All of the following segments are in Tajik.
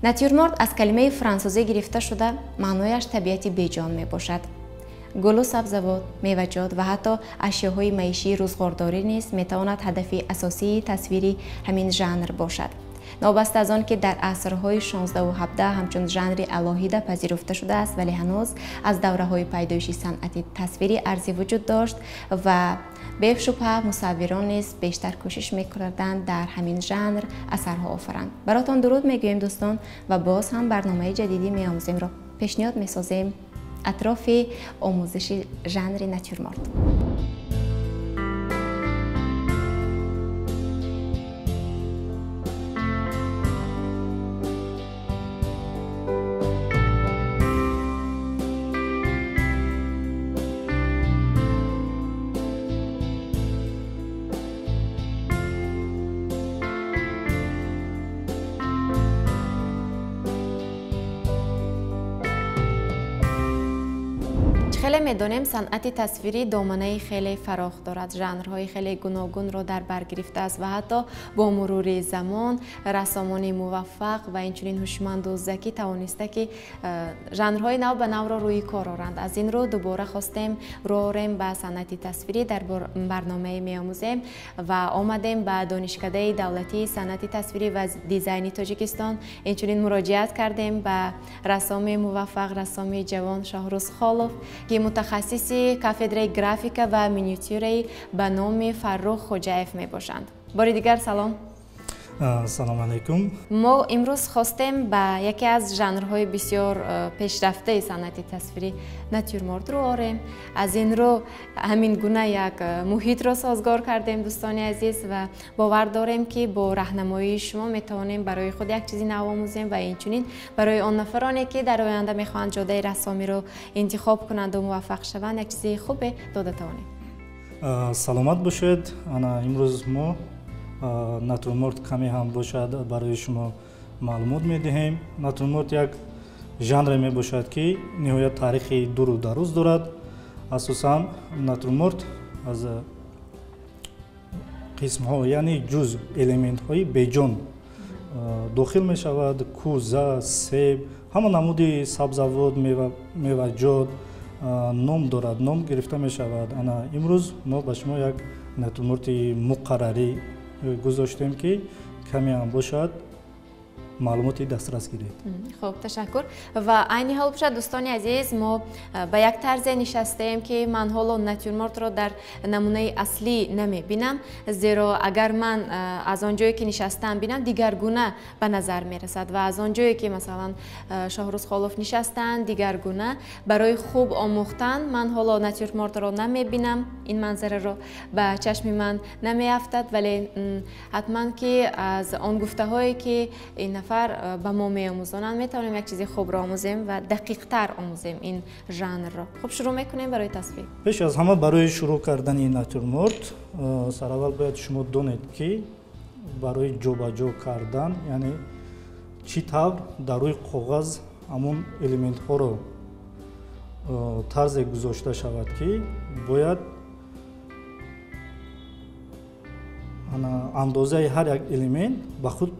Натюрморт аз калимаи франсузӣ гирифта шуда, маънояш табиати беҷон мебошад. Гулу сабзавот, меваҷот ва ҳатто ашёҳои маишии рӯзғордорӣ низ метавонад ҳадафи асосии тасвири ҳамин жанр бошад. Новобаста аз он ки дар асрҳои 16 17 ҳамчун жанри алоҳида пазируфта шудааст, вале ҳанӯз аз давраҳои пайдоиши санъати тасвирӣ арзӣ вуҷуд дошт ва бешубҳа мусаввирон низ бештар кӯшиш мекарданд дар ҳамин жанр асарҳо офаранд. Баротон дуруд мегӯем, дӯстон, ва боз ҳам барномаи ҷадиди меомӯземро пешниҳод месозем атрофи омӯзиши жанри натюрморт. Хеле медонем, санъати тасвирӣ доманаи хеле фарох дорад, жанрҳои хеле гуногунро дар бар гирифтааст ва ҳатто бо мурури замон рассомони муваффақ ва инчунин ҳушманду закӣ тавониста, ки жанрҳои нав ба навро рӯи кор оранд. Аз ин рӯ дубора хостем рӯ орем ба санъати тасвирӣ дар барномаи меомӯзем ва омадем ба Донишкадаи давлатии санъати тасвирӣ ва дизайни Тоҷикистон. Инчунин муроҷиат кардем ба рассоми муваффақ, рассоми ҷавон Шоҳрӯз Холов, ки мутахассиси кафедраи графика ва миниатюраи ба номи Фаррух Хоҷаев мебошанд. Бори дигар салом. Салом алайкум. Мо имрӯз хостем ба яке аз жанрҳои бисёр пешрафтаи санъати тасвирӣ натюрморт рӯ орем. Аз ин рӯ ҳамин гуна як муҳитро созгор кардем, дӯстони азиз, ва бовар дорем, ки бо раҳнамоии шумо метавонем барои худ як чизи нав омӯзем ва инчунин барои он нафароне, ки дар оянда мехоҳанд ҷодаи рассомиро интихоб кунанду муваффақ шаванд, як чизи хубе дода тавонем. Саломат бошед. Ана имрӯз мо натюрморт каме ҳам бошад барои шумо маълумот медиҳем. Натюрморт як жанре мебошад, ки ниҳоят таърихи дуру дароз дорад. Асосан натюрморт аз қисмҳо, яъне ҷузъ элементҳои беҷон дохил мешавад. Кӯза, себ, ҳама намуди сабзавот, меваҷот ном дорад, ном гирифта мешавад. Ана имрӯз мо ба шумо як натюрморти муқаррарӣ гузоштем, ки каме ҳам бошад маълумоти дастрас гиред. Хуб, ташаккур. Ва айни ҳол бошад, дӯстони азиз, мо ба як тарзе нишастаем, ки ман ҳоло натюрмортро дар намунаи аслӣ намебинам, зеро агар ман аз он ҷое, ки нишастаам, бинам, дигаргуна ба назар мерасад ва аз он ҷое, ки масалан Шоҳрӯз Холов нишастаанд, дигаргуна. Барои хуб омӯхтан ман ҳоло натюрмортро намебинам, ин манзараро ба чашми ман намеафтад, вале ҳатман ки аз он гуфтаҳое, ки ин нафар ба мо меомӯзонанд, метавонем як чизи хубро омӯзем ва дақиқтар омӯзем ин жанрро. Хуб, шурӯъ мекунем барои тасвир. Пеш аз ҳама барои шурӯъ кардани натюрморт сараввал бояд шумо донед, ки барои ҷобаҷо кардан, яъне чӣ тавр дар рӯи коғаз ҳамон элементҳоро тарзе гузошта шавад, ки бояд андозаи ҳар як элемент ба худ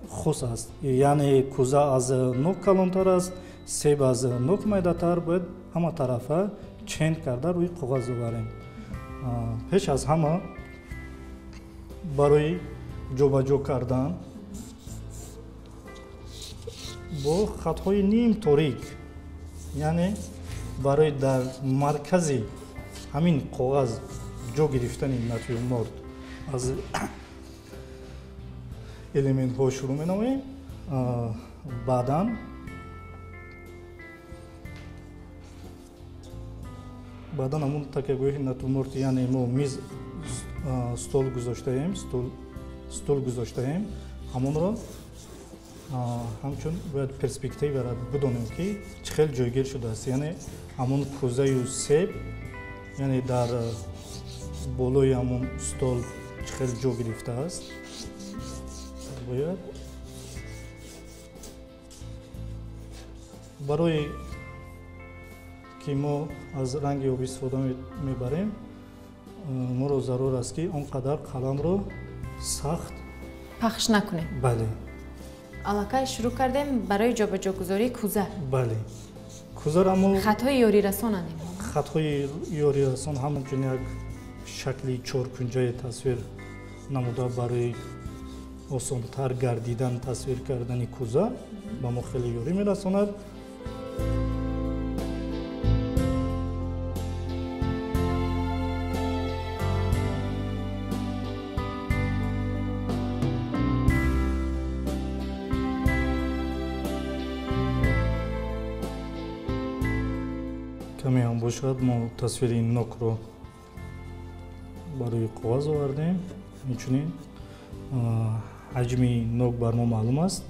хос аст. Яъне кӯза аз нок калонтар аст, себ аз нок майдатар, бояд ҳама тарафа чен карда рӯи коғаз оварем. Пеш аз ҳама барои ҷобаҷо кардан бо хатҳои ним торик, яъне барои дар маркази ҳамин коғаз ҷо гирифтани натюрморт аз элементҳо шурӯъ менамоем. Баъдан ҳамон такягоҳи натюрморт, яъне мо миз, стол гузоштаем, стул гузоштаем, ҳамонро ҳамчун бояд перспективара бидонем, ки чӣ хел ҷойгир шудааст. Яъне ҳамон кӯзаю себ, яъне дар болои ҳамон стол чӣ хел ҷо гирифтааст. Бояд барои ки мо аз ранги об истифода мебарем, моро зарур аст, ки он қадар қаламро сахт пахш накунем. Бале. Аллакай шурӯъ кардем барои ҷобаҷогузории кӯза. Бале, кӯзаро мо хатҳои ёрирасонанд. Хатҳои ёрирасон ҳамчун як шакли чоркунҷаи тасвир намуда барои осонтар гардидан тасвир кардани кӯза ба мо хеле ёрӣ мерасонад. Каме ҳам бошад мо тасвири нокро барои коғаз овардем. Инчунин ҳаҷми нок бар мо маълум аст.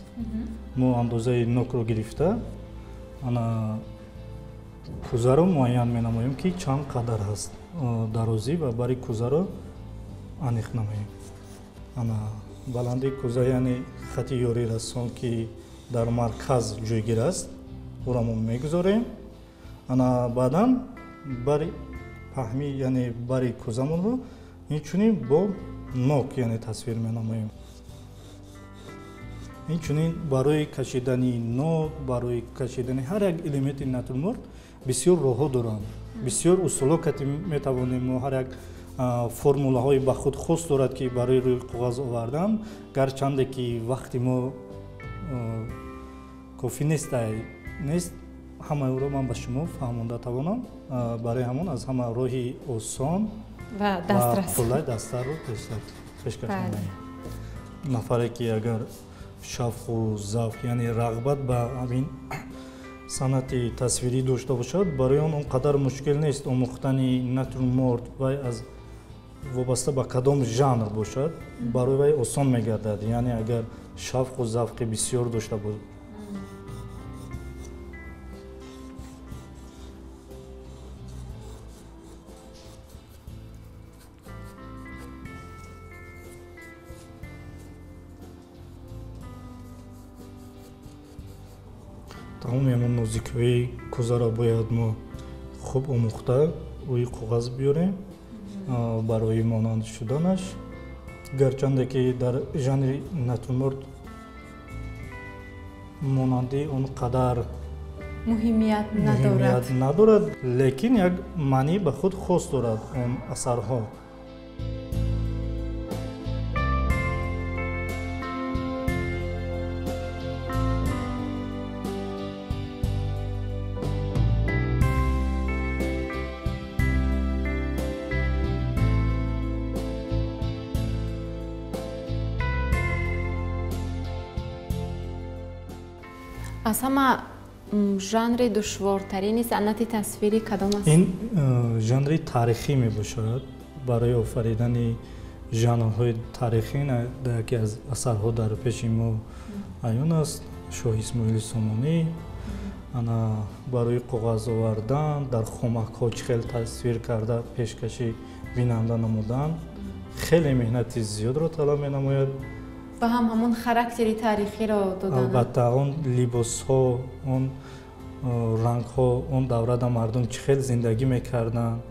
Мо андозаи нокро гирифта ана кӯзаро муайян менамоем, ки чанд қадар ҳаст дарозӣ ва бари кӯзаро аниқ намоем. Ана баландии кӯза, яъне хати ёрирасон, ки дар марказ ҷойгир аст, ӯро мо мегузорем. Ана баъдан бари паҳмӣ, яъне бари кӯзамонро инчунин бо нок, яъне тасвир менамоем. Инчунин барои кашидани нок, барои кашидани ҳар як элементи натюрморт бисёр роҳҳо доранд, бисёр усулҳо кати метавонем мо ҳар як формулаҳои ба худ хос дорад, ки барои рӯи коғаз овардан, гарчанде ки вақти мо кофӣ нест, ҳамаи ӯро ман ба шумо фаҳмонда тавонам. Барои ҳамон аз ҳама роҳи осон ва қулай дастарро пешкаш менамоем. Нафаре ки агар шавқу завқ, яъне рағбат ба ҳамин санъати тасвирӣ дошта бошад, барои он қадар мушкил нест омӯхтани натюрморт. Вай аз вобаста ба кадом жанр бошад, барои вай осон мегардад, яъне агар шавқу завқи бисёр дошта бошад. Тамоми ҳамон нозикиҳои кӯзаро бояд мо хуб омӯхта рӯи коғаз биёрем барои монанд шуданаш. Гарчанде ки дар жанри натюрморт монандӣ он қадар муҳимият надорад, лекин як маънӣ ба худ хос дорад он асарҳо. Аз ҳама жанри душвортарини санъати тасвирӣ кадом аст? Ин жанри таърихӣ мебошад. Барои офаридани жанрҳои таърихӣ яке аз асарҳо дар пеши мо аён аст, Шоҳ Исмоили Сомонӣ. Ана барои коғаз овардан, дар хомакҳо чӣ хел тасвир карда пешкаши бинанда намудан хеле меҳнати зиёдро талаб менамояд. Ва ҳам ҳамон характери таърихиро додан. Албатта, он либосҳо, он рангҳо, он даврада мардум чӣ хел зиндагӣ мекарданд,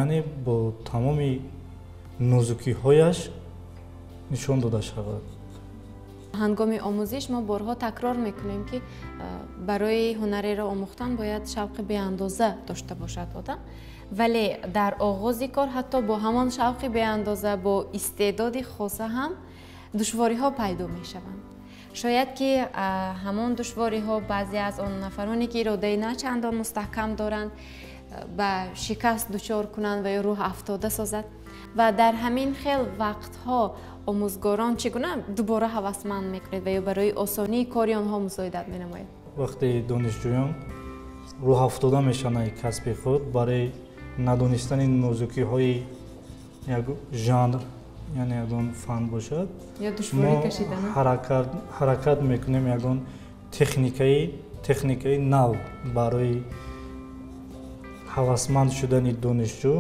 яъне бо тамоми нозукиҳояш нишон дода шавад. Ҳангоми омӯзиш мо борҳо такрор мекунем, ки барои ҳунареро омӯхтан бояд шавқи беандоза дошта бошад одам, вале дар оғози кор ҳатто бо ҳамон шавқи беандоза, бо истеъдоди хоса ҳам душвориҳо пайдо мешаванд. Шояд ки ҳамон душвориҳо баъзе аз он нафароне ки иродаи на чандон мустаҳкам доранд ба шикаст дучор кунанд ва ё рӯҳ афтода созад. Ва дар ҳамин хел вақтҳо омӯзгорон чӣ гуна дубора ҳавасманд мекунед ва ё барои осонии кори онҳо мусоидат менамоед? Вақте донишҷӯён рӯҳ афтода мешаванд касби худ барои надонистани нозукиҳои як жанр, яъне ягон фан бошад, мо ҳаракат мекунем ягон техникаи нав барои ҳавасманд шудани донишҷӯ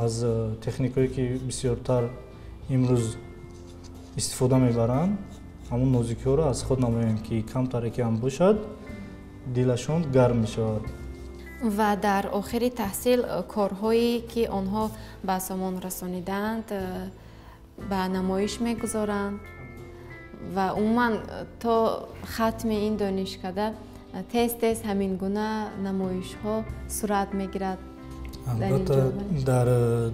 аз техникое ки бисёртар имрӯз истифода мебаранд, ҳамон нозукиҳоро аз худ намоем, ки камтаре ки ҳам бошад дилашон гарм мешавад. Ва дар охири таҳсил корҳое ки онҳо ба сомон расонидаанд ба намоиш мегузоранд. Ва умуман то хатми ин донишкада тез тез ҳамин гуна намоишҳо сурат мегирад? Албатта, дар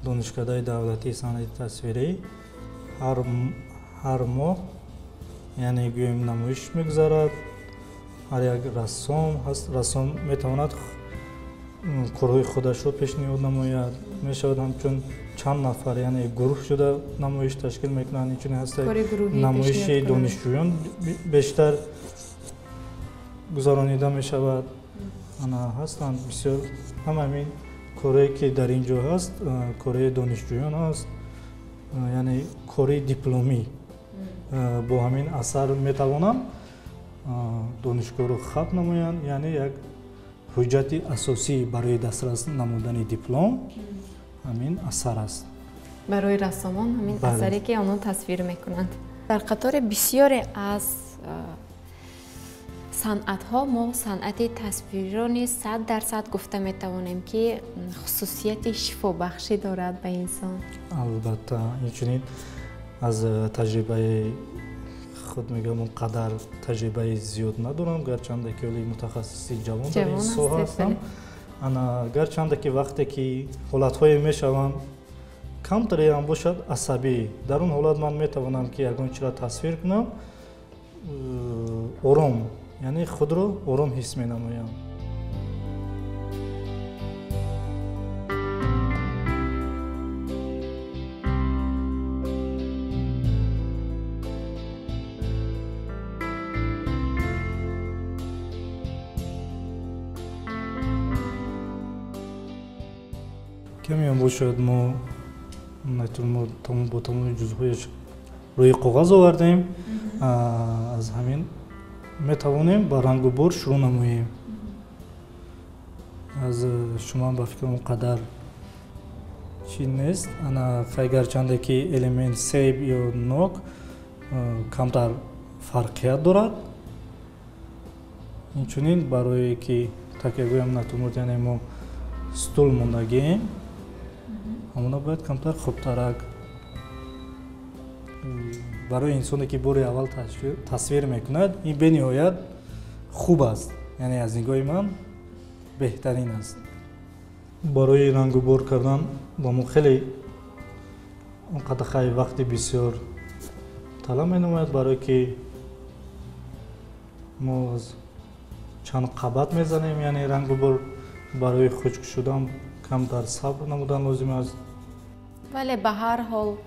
донишкадаи давлатии санъати тасвирӣ ҳар моҳ, яъне гӯем, намоиш мегузарад. Ҳар як рассом ҳаст, рассом метавонад корҳои худашро пешниҳод намояд. Мешавад ҳамчун чанд нафар, яъне гурӯҳ шуда намоиш ташкил мекунанд. Инчунин ҳаста намоиши донишҷӯён бештар гузаронида мешавад. Ана ҳастанд бисёр ҳама ҳамин корое ки дар ин ҷо ҳаст, кораи донишҷӯён аст, яъне кори дипломӣ. Бо ҳамин асар метавонам донишгоҳро хатм намоянд, яъне як ҳуҷҷати асосӣ барои дастрас намудани диплом ҳамин асар аст. Барои рассомон ҳамин асаре ки онҳо тасвир мекунанд. Дар қатори бисёре аз санъатҳо мо санъати тасвирро низ 100% гуфта метавонем, ки хусусияти шифобахшӣ дорад ба инсон. Албатта, инчунин аз таҷрибаи худ мегӯям, он қадар таҷрибаи зиёд надорам, гарчанде ки ҳоли мутахассиси ҷавон дар ин соҳа ҳастам. Ана гарчанде ки вақте ки ҳолатҳое мешаванд камтареам бошад асабӣ, дар он ҳолат ман метавонам ки ягон чиро тасвир кунам, ором, яъне худро ором ҳис менамоям. Камеам бошад, мо бо тамоми ҷузъҳояш рӯи коғаз овардем. Аз ҳамин метавонем ба рангу бор шурӯъ намоем. Аз шумо ба фикрам он қадар чӣ нест. Ана хай, гарчанде ки элемент себ ё нок камтар фарқият дорад. Инчунин барое ки такягӯям натюрморт, яъне мо стул мондагием, ҳамона бояд камтар хубтарак барои инсоне ки бори аввал тасвир мекунад, ин бениҳоят хуб аст, яъне аз нигоҳи ман беҳтарин аст. Барои рангубор кардан ба мо хеле он қадар хай вақти бисёр талаб менамояд, барое ки мо аз чанд қабат мезанем, яъне рангубор барои хушк шудан камтар сабр намудан лозим аст. Вале ба ҳар ҳол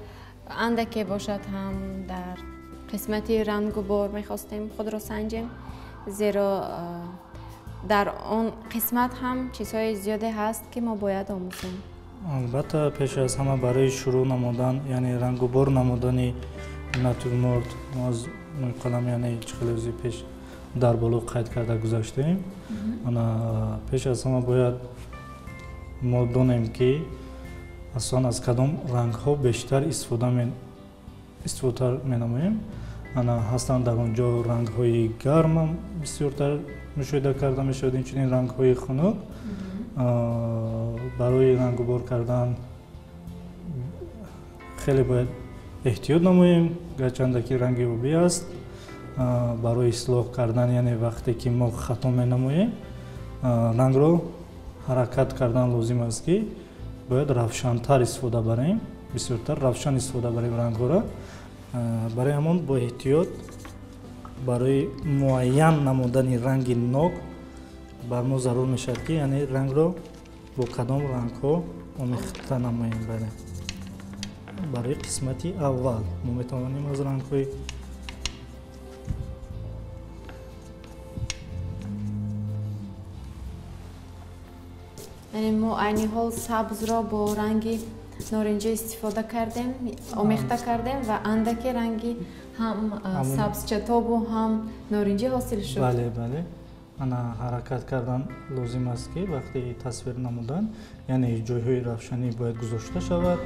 андаке бошад ҳам дар қисмати рангубор мехостем худро санҷем, зеро дар он қисмат ҳам чизҳои зиёде ҳаст ки мо бояд омӯзем. Албатта, пеш аз ҳама барои шурӯъ намудан, яъне рангубор намудани натюрморт, мо аз мӯйқалам, яъне чӣ хеле рӯзи пеш дар боло қайд карда гузаштем. Ана пеш аз ҳама бояд мо донем ки асосан аз кадом рангҳо бештар истифода менамоем. Ана ҳастанд дар он ҷо рангҳои гармам бисёртар мушоҳида карда мешавад, инчунин рангҳои хунук. Барои рангубор кардан хеле бояд эҳтиёт намоем, гарчанде ки ранги обӣ аст. Барои ислоҳ кардан, яъне вақте ки мо хато менамоем, рангро ҳаракат кардан лозим аст, ки бояд равшантар истифода барем, бисёртар равшан истифода барем рангҳоро. Барои ҳамон бо эҳтиёт барои муайян намудани ранги нок бар мо зарур мешавад, ки яъне рангро бо кадом рангҳо омехта намоем. Бале, барои қисмати аввал мо метавонем аз рангҳои яъне мо айни ҳол сабзро бо ранги норинҷӣ истифода кардем, омехта кардем ва андаке ранги ҳам сабзчатобу ҳам норинҷӣ ҳосил шуд. Бале, бале. Ана ҳаракат кардан лозим аст, ки вақти тасвир намудан, яъне ҷойҳои равшанӣ бояд гузошта шавад.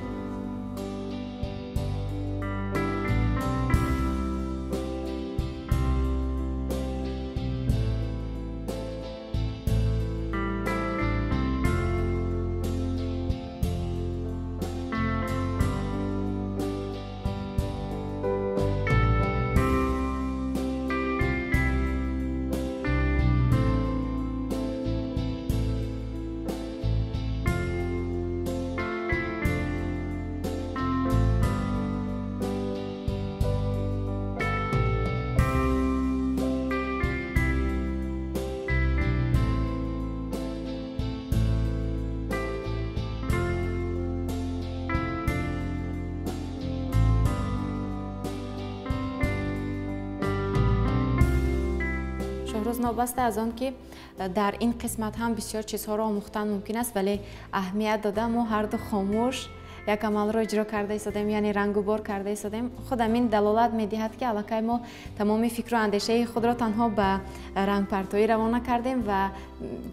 Имрӯз новобаста аз он ки дар ин қисмат ҳам бисёр чизҳоро омӯхтан мумкин аст, вале аҳамият дода мо ҳарду хомӯш як амалро иҷро карда истодем, яъне рангубор карда истодем. Худ ҳамин далолат медиҳад, ки аллакай мо тамоми фикру андешаи худро танҳо ба рангпартоӣ равона кардем ва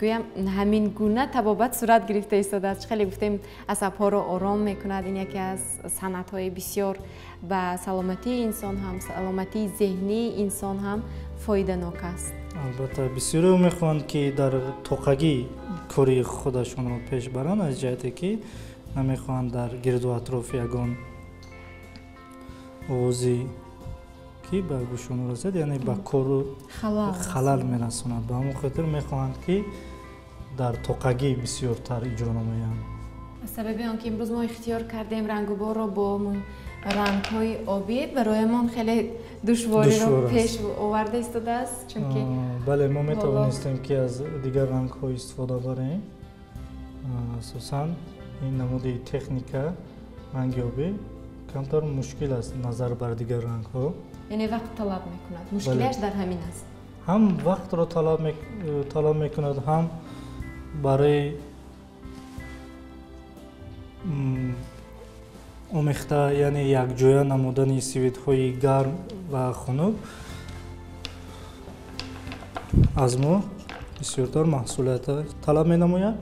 гӯям ҳамин гуна табобат сурат гирифта истодааст. Хеле гуфтем, асабҳоро ором мекунад. Ин яке аз санъатҳои бисёр ба саломатии инсон ҳам, саломатии зеҳнии инсон ҳам фоиданок аст. Албатта, бисёрео мехоҳанд, ки дар тоқагӣ кори худашонро пеш баранд, аз ҷиҳате ки намехоҳанд дар гирду атроф ягон овозе ки ба гӯшон расад, яъне ба кору халал мерасонад. Ба ҳамон хотир мехоҳанд, ки дар тоқагӣ бисёртар иҷро намоянд. Аз сабаби он ки имрӯз мо ихтиёр кардем рангуборро бо рангҳои обӣ, бароямон хеле душвориро пеш оварда истодааст, чунки бале, мо метавонистем, ки аз дигар рангҳо истифода барем. Асосан ин намуди техника ранги обӣ камтар мушкил аст назар бар дигар рангҳо. Яъне вақт талаб мекунад. Мушкилиаш дар ҳамин аст. Ҳам вақтро талаб мекунад, ҳам барои омехта, яъне якҷоя намудани светҳои гарм ва хунук аз мо бисёртар маҳсулият талаб менамояд.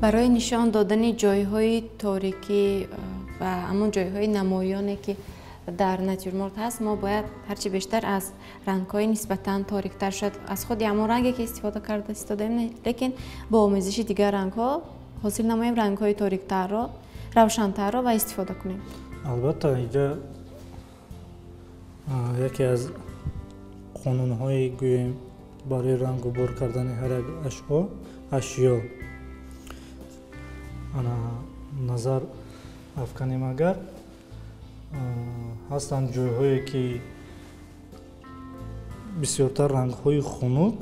Барои нишон додани ҷойҳои торикӣ ва ҳамон ҷойҳои намоёне, ки дар натюрморт ҳаст, мо бояд ҳарчи бештар аз рангҳои нисбатан ториктар, шояд аз худи ҳамон ранге, ки истифода карда истодаем, лекин бо омезиши дигар рангҳо ҳосил намоем рангҳои ториктарро, равшантарро ва истифода кунем. Албатта, инҷа яке аз қонунҳои гӯем барои рангубор кардани ҳар як ашё ана назар афканем, агар ҳастанд ҷойҳое, ки бисёртар рангҳои хунук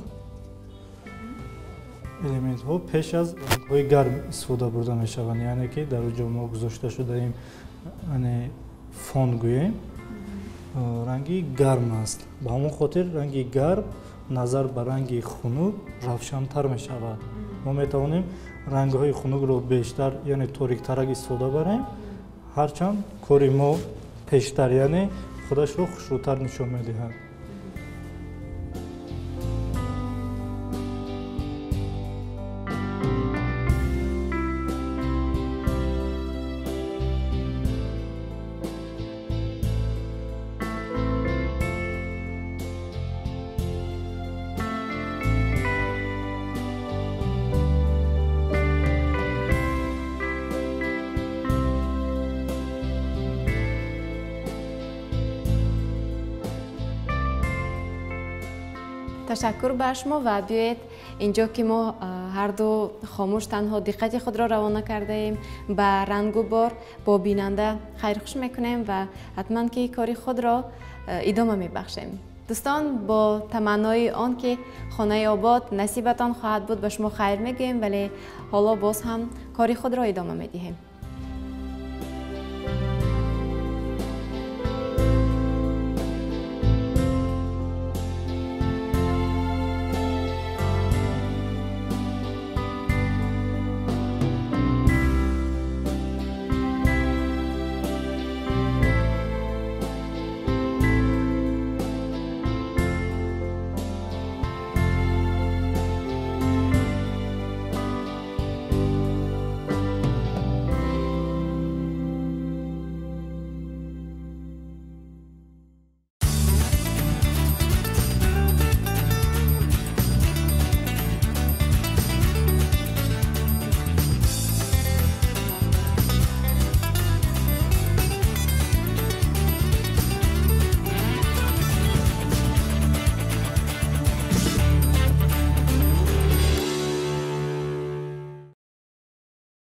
элементҳо пеш аз рангҳои гарм истифода бурда мешаванд, яъне ки дар ҷо мо гузошта шудаем, яъне фон гӯем, ранги гарм аст. Ба ҳамон хотир ранги гарм назар ба ранги хунук равшантар мешавад. Мо метавонем рангҳои хунукро бештар, яъне ториктарак истифода барем, ҳарчанд кори мо пештар, яъне худашро хушрӯтар нишон медиҳад. Ташаккур ба шумо ва биёед инҷо, ки мо ҳарду хомӯш танҳо диққати худро равона кардаем ба рангу бор, бо бинанда хайрхуш мекунем ва ҳатман ки кори худро идома мебахшем. Дӯстон, бо таманнои он ки хонаи обод насибатон хоҳад буд, ба шумо хайр мегӯем, вале ҳоло боз ҳам кори худро идома медиҳем.